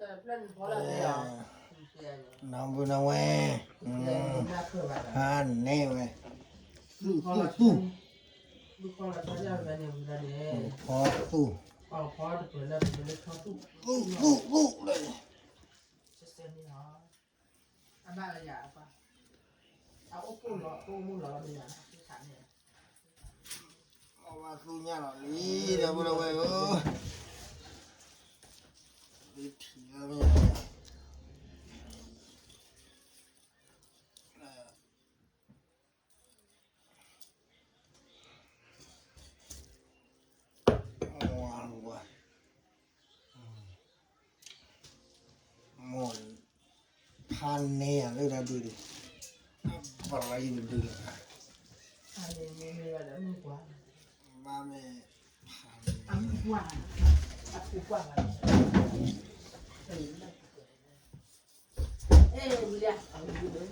နီၢ်ဘုနီၢ်ဝဲ, ဟါန့ၢ်ဝဲ, သူၣ်သူၣ်သူၣ်, ဖီသူၣ်, သူၣ်သူၣ်သူၣ်လၢ အဝဲသူညါလီၤလံ ဒီပုၢ်ဒီဝဲၢ်ဧၢ, ဒုးထံၣ်လၢမ့ၢ် မိၢ်ဖးန့ၢ်ယၤလၢတၢ်ဒုးဒံး, ပရၤယံၤတဒုးလၢၤ, ဘၣ်မ့ၢ်ဖးန့ၢ်, အၢ်, သူၣ်ခါအံၤ သူၣ်အိၣ်ဝဲသၢ, သူၣ်အိၣ်သီ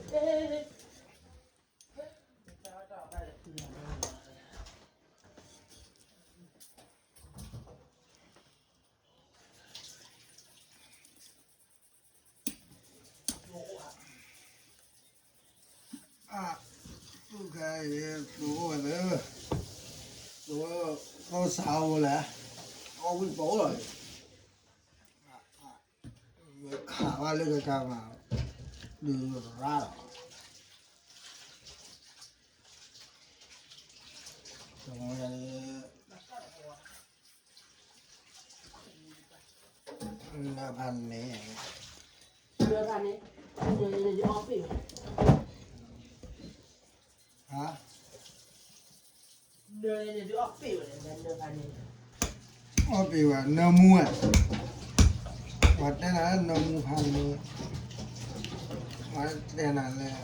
စးအိၣ်လဲၣ်, အီၣ်ဝံၣ်ပီအိၣ်လီၤ, ခးဘၣ်လၢကကါမး, ဒုးရါလီၤ, နဖးန့ၣ်, နဖးန့ၣ်, ဟါ, အီၣ်ပ့ၤဝဲ နမူဝဲ, ပှၤတဲနၤလၢနမူဖးန့ၣ်, ပှၤတဲနၤလၢ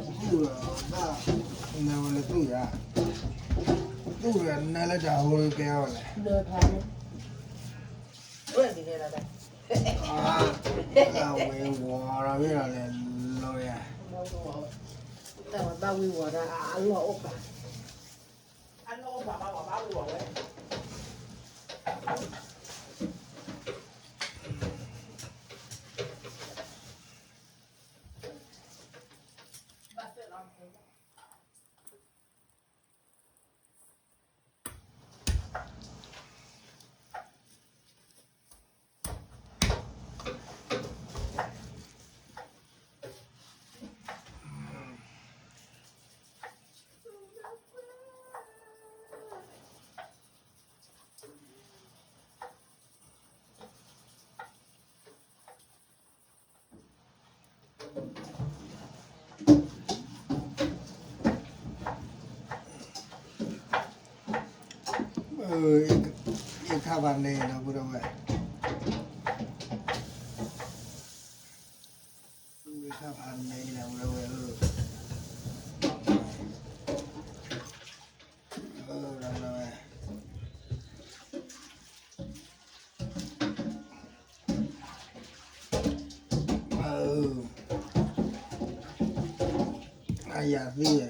သူၣ်, ဘၣ်, နဝဲလၢသူၣ်ယၤ, သူၣ်ဒီးနၢလၢတၢ်ဟိကဲအီၤလဲၣ်, ဝဲဝီၤဒီးမ့ၢ်လီၤလဲၣ်, လီၤယၤ, တၢ်ဝဲဘၣ်ဝံၤဝီၤဒီးအလီၢ်အိၣ်ပာ် အလီၢ်အိၣ်ပာ်ဘၣ်ဝီၤဘၣ်ဝံၤဝီၤဝဲ ယခါဖးန့ၣ် ဒီပုၢ်ဒီဝဲၢ်, ယခါဖးန့ၣ် ဒီပုၢ်ဒီဝဲၢ်ဧၢ, ဒီပုၢ်ဒီဝဲၢ် အယၤသံ,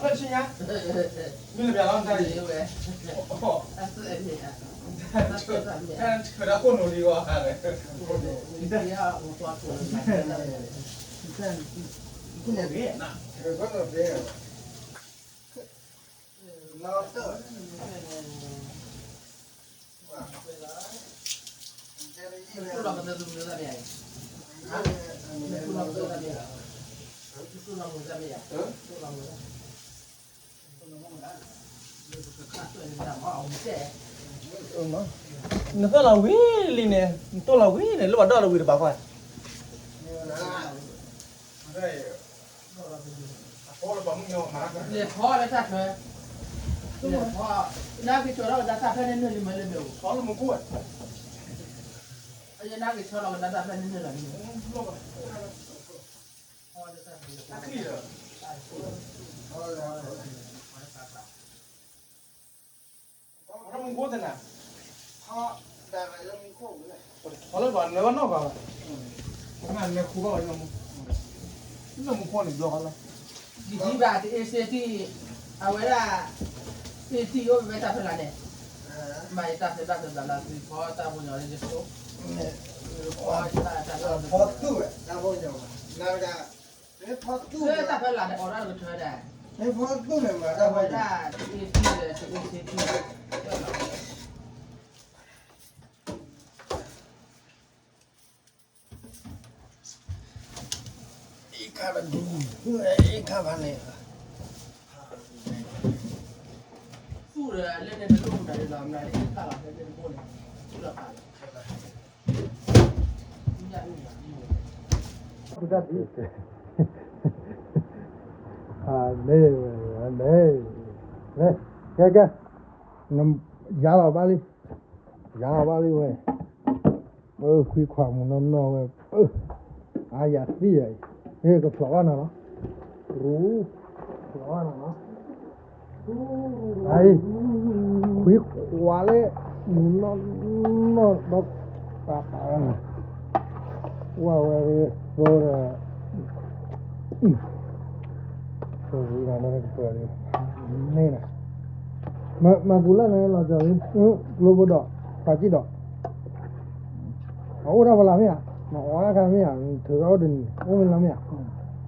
ဖဲဆ့ညါ, မ့ၢ်လၢပျၢၤလီၤတၢ်အံၤ, ဖဲတၢ်ခိၣ်နူာ်လံဝဲ, ခိၣ်နူာ်ဂ့ၤနၤ, နသီၣ်လီၤဝံၤလံန့ၣ်, နတိၢ်လီၤဝံၤန့ၣ် လၢပှၤဒီတဝံၤတဘၣ်ဃီ, လဲၤဖီလၢတၢ်ထွဲ, လဲၤဖီ, နက့ၤဆီထီၣ်ကဒါတၢ်ဖဲန့ၣ်နုာ်လံမ့ၢ်လၢမ့ၢ်အိၣ်, နက့ၤဆီထီၣ်ကဒါတၢ်ဖဲန့ၣ်နုာ်လံမ့ၢ် ထီလၢဘၣ်နၢၤဘၣ်နီၢ်ဂၤဘၣ်, နလဲၤခူဘၣ်ဝဲညီမူ, နမူခိၣ်န့ၣ်ဘျီဃီလီၤ, ဒ်ဒ်ဘၣ်တအ့စ့ထံ, အဝဲဒၣ်, အ့ထံအိၣ်ဝဲတၢ်ဖဲလၢ်န့ၣ်, မၤယတၢ်ဖဲဘၣ်ဖဲဘၣ်လၢသုဖီတၢ်ဖိညီလၢယဆိ, ဖီတူၢ်ဝဲတၢ်ဖိညီ, နဂၤ, တၢ်ဖဲလၢ်န့ၣ်အိၣ်ဒၣ်တကထၢဒၣ်, ဖီတူၢ်န့ၣ်မၤတၢ်ဖဲဒၣ်, အ့ထံဒီးတအ့စ့ထံ, အ့ခါတဒူ, အ့ခါဖးန့ၣ်, သူၣ်ဒီးလၢန့ၣ်တဒူၣ်မနုၤလဲၣ်လီၤ မနုၤလၢအ့ခါလီၤ ဖဲန့ၣ်တဘိန့ၣ်, သူၣ်လီၤခါလီၤ, န့ၣ်ဝဲ, န့ၣ်, ကဲကဲ, ယၤလီၤဘၣ်လံ, ယၤလီၤဘၣ်လံဝဲ, ပခွံခွါမူနီၢ်နီၢ်ဝဲ, အါယၤသံယၤအံၤ, ဟ့ၣ်ကဖျိးဘၣ်နၤလီၤ, ရူ, ဖျိးဘၣ်နၤလီၤ, အံၤ, ခွံခွါလၢ, မူနီၢ်နီၢ်ဒီး, ပာ်ပာ်ဝဲနၤ, ဝဲဝဲ, ရိဒီး မၤကူလၢ်န့ၣ်လီၤကီၤလံ, ကျိဖိဒီး, ပာ်ကံၣ်ဒီး, အအိၣ်ဒၣ်ဖဲလၢ်မ့ၢ်ဧါ, နအီၣ်ဒၣ်ခါမ့ၢ်ဧါ, ထုးထီၣ်အိၣ်တနံၤ, အိၣ်မ့ၢ်လၢ်မ့ၢ်ဧ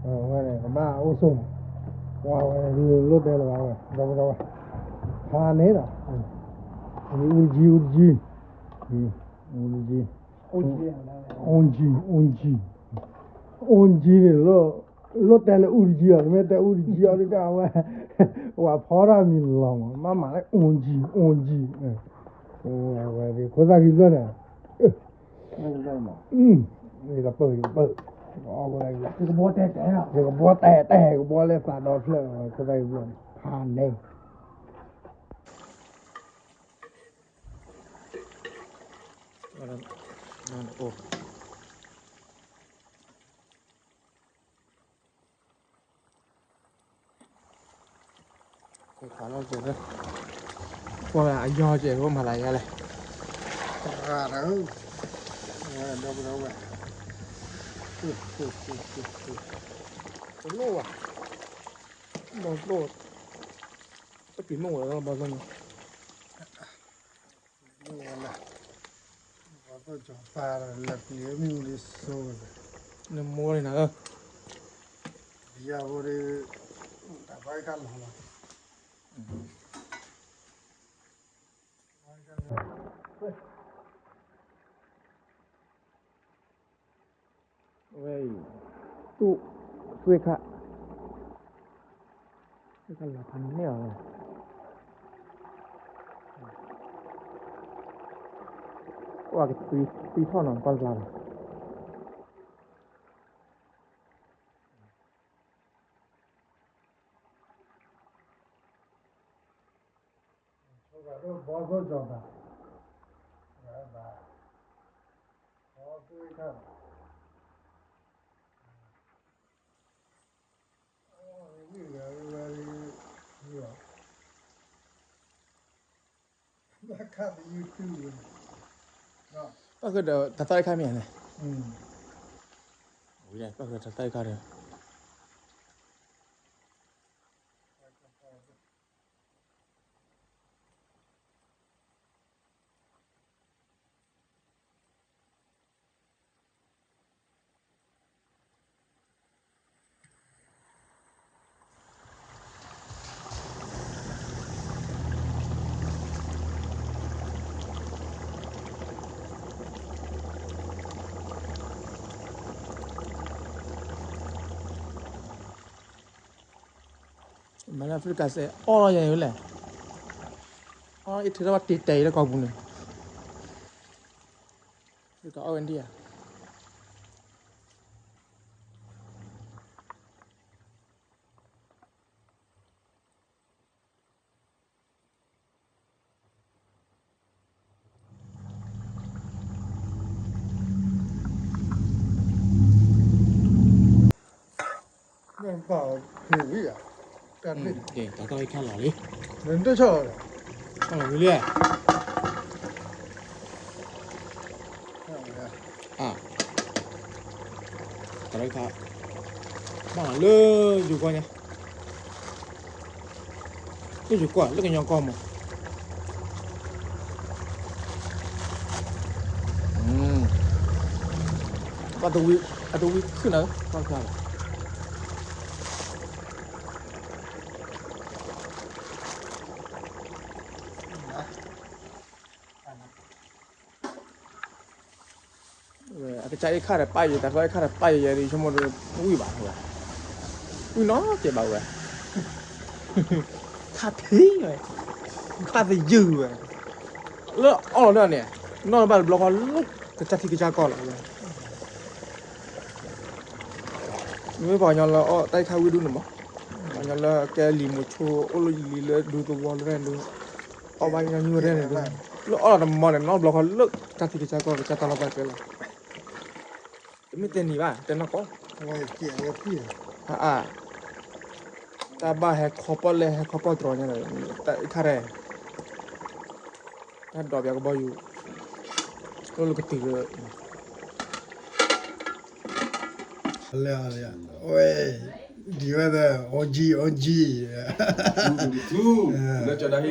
ါ, ဝဲန့ၣ် ကဘၣ်အိၣ်ဆိၣ်မး, ဝဲဝဲ လိၣ်တဲလၢၤဘၣ်ဝဲ, ဒီပုၢ်ဒီဝဲၢ်, ဖးန့ၣ်ဒီး, အူတကံ အူတကံ, အူတကံ, အူတကံ, အူတကံ, အူတကံန့ၣ် လိၣ်တဲလၢအူတကံအီၤ, နမ့ၢ်တဲအူတကံအီၤဒ်တၢ်ဝဲ, ဝဲဖီထီၣ်မံၤလီၤမး, မ့မးလၢအူတကံ, အူတကံ, ဝဲဝဲဒ်ခိၣ်သၣ်ခံဖျၢၣ်န့ၣ်, ယကပၢၢ် ယကပၢၢ်, ယကဘီတဲတဲ, ယကဘီတဲတဲ, ကဘီလၢသးဒီဖျၢၣ်, ခိၣ်သၣ်ခံဖျၢၣ်န့ၣ် ဖးန့ၣ် ပှၤအယီၢ်ကဲး ပမၤသးယါလဲၣ်, ဒီပုၢ်ဒီဝဲၢ်, တလိၣ်ဘၣ်, ဘီလိၣ်, တပံၤမ့ၢ်ဝဲဘီလိၣ်န့ၣ် မ့ၢ်ဝဲလၢ, ပှၤသိၣ်ကၠီၤပၢ်ဒီး လၢပျံၤမ့ၣ်အူဒ်စိဝဲ, နမိၢ်န့ၣ်နၤဧၢ, ယၤဖိဒီး, တၢ်ဘၣ်တၢ်လီၤလီၤ ဝဲအံၤ, တူၢ်, သွ့ခါ, သွ့ခါလီၤဖးန့ၢ်အီၤဝဲ, ကွၢ်ကသံထီၣ်နီၤ ကွၢ်လၢ်လီၤ. ဘီသိၣ်ကၠီၤပၤ, ဘီသိၣ်ကၠီၤပၤ, ဘီသိၣ်ကၠီၤပၤ, ပၣ်ဃုာ်ဒီးတၢ်သီၣ်အံၤခါမ့ၢ်ဧါန့ၣ်, ပၣ်ဃုာ်တၢ်သီၣ်အံၤခါဒီး မ့ၢ်လၢ Africa စဲး အီၣ်လီၤယၤန့ၣ်ဝဲလဲၣ်, အီၣ်အံၤထဲထီၣ်ဘၣ်တ့တဲာ်အံၤလၢကီၢ်ပူၤန့ၣ်, Africa အီၣ်ဝဲဒၣ်ဧါ. တၢ်သီၣ်အံၤခါလီၤလံ, လီၤလံ, တၢ်သီၣ်အံၤခါ ဘၣ်လီၤလၢယိၤကီၢ်ညါ လၢယိၤကီၢ် လၢကညီကီၢ်မး, ဘၣ်တဝံၤ အတဝံၤခုၣ်နၤ ဘၣ်ဖျါလီၤ. အကစၢ်အံၤခါဒီးပၢ်ယံၤ တၢ်သီၣ်အံၤခါဒီးပၢ်ယံၤ ယဲဒ်ဆိကမိၣ်ဒီး ဝံၣ်ဘၣ်ဝဲ, ဝံၣ်နီတစဲးဘၣ်ဝဲ, ခါဖံးဝဲ, ခါသယုၢ်ဝဲ, လၢအီၣ်လီၤဒၣ်န့ၣ် နီၢ်ဘၣ်တဘျီဃီလၢကစၢ်ထံကစၢ်ကီၢ်လီၤဝဲ. မ့ၢ်ပှၤကညီလၢအီၣ်တၢ်အံၤခါဝံၤဒုန့ၣ်မး, ပှၤကညီလၢကဲလံာ်မိၤဆိ အိၣ်လၢယလံၤလၢဒူသဝီလၢန့ၣ်ဒု, အီၣ်ဘၣ်ညီနုၢ်ဝဲဒၣ်န့ၣ်ဒု, လၢအီၣ်လီၤတမီန့ၣ် နီတဘျီဃီလၢကစၢ်ထံကစၢ်ကီၢ် ကစၢ်တၢ်လီၢ်တၢ်ကျဲလီၤ. တမ့ၢ်တဲနံၤဘၣ် တဲနီၢ်ကီၢ်, အါ, တၢ်ဘၣ်ဟဲခီပီၣ်လဲၣ် ဟဲခီပီၣ်တြီၤညါဒီး တၢ်အံၤခါရဲၣ် တၢ်ဒိးပၠးကဘီယူၤ အိၣ်လၢကတုၤလၢ ဝဲ, ဒ်ဝဲဒီး အိၣ်ကံ အိၣ်ကံ, တုၤလံ တုၤ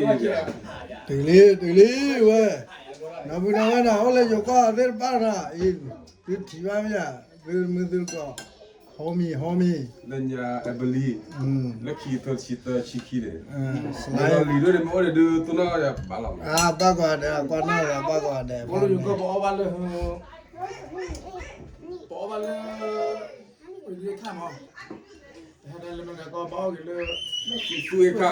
လံဝဲ, နီၢ်မုၢ်နီၢ်ဝဲဒၣ် အိၣ်လၢယိၤကီၢ်သ့ၣ်တဖၣ်န့ၣ်, သုထံၣ်ဘၣ်မ့ၢ်ဧါ, သုမုၢ်သုကီၢ်, homie homie, လၢညါအဘလံ, လၢခံသၢဆံသၢဆံခံန့ၣ်, လံၤဒိၣ်န့ၣ် မ့ၢ်အိၣ်န့ၣ်ဒုး သုနီၢ်ဘၣ်လီၤ, ဘၣ်ကွၢ်ဒဲး ကွၢ်နီၢ်ဘၣ် ဘၣ်ကွၢ်ဒဲး, ပအိၣ်လၢယိၤကီၢ် ပအီၣ်ဘၣ်လၢ ပအီၣ်ဘၣ်လၢ ခါမး, ဟဲဒၣ်လၢမတၤကီၢ် ဘၣ်အီၣ်က့ၤလၢ သူၣ်အခါ,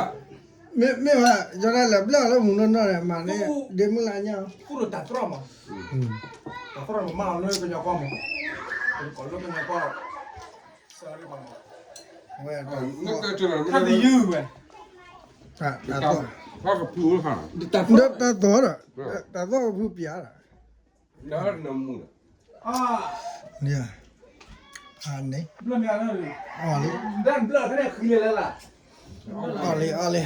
မ့ၢ်ဘၣ် ယီၤဒၣ်လဲာ်ဘျၣ်လၢမုၢ်နီၢ်နီၢ်န့ၣ် မၤန့ၣ် ဒ့မုၢ်လၢညါ, သူၣ်တၢ်သရီၣ်မး, တၢ်သရီၣ်မးမၤအီၤလၢကညီကီၢ်မး, ကီးလၢကညီကီၢ်, ဝဲ, တၢ်သယုၢ်ဝဲ, တၢ်သီၣ်ဒီး တၢ်သီၣ်ကဖုပျါဒီး န့ၣ်, အန့ၣ်, အီၣ်လံ, အီၣ်လံ အီၣ်လံ, အီၣ်လံ,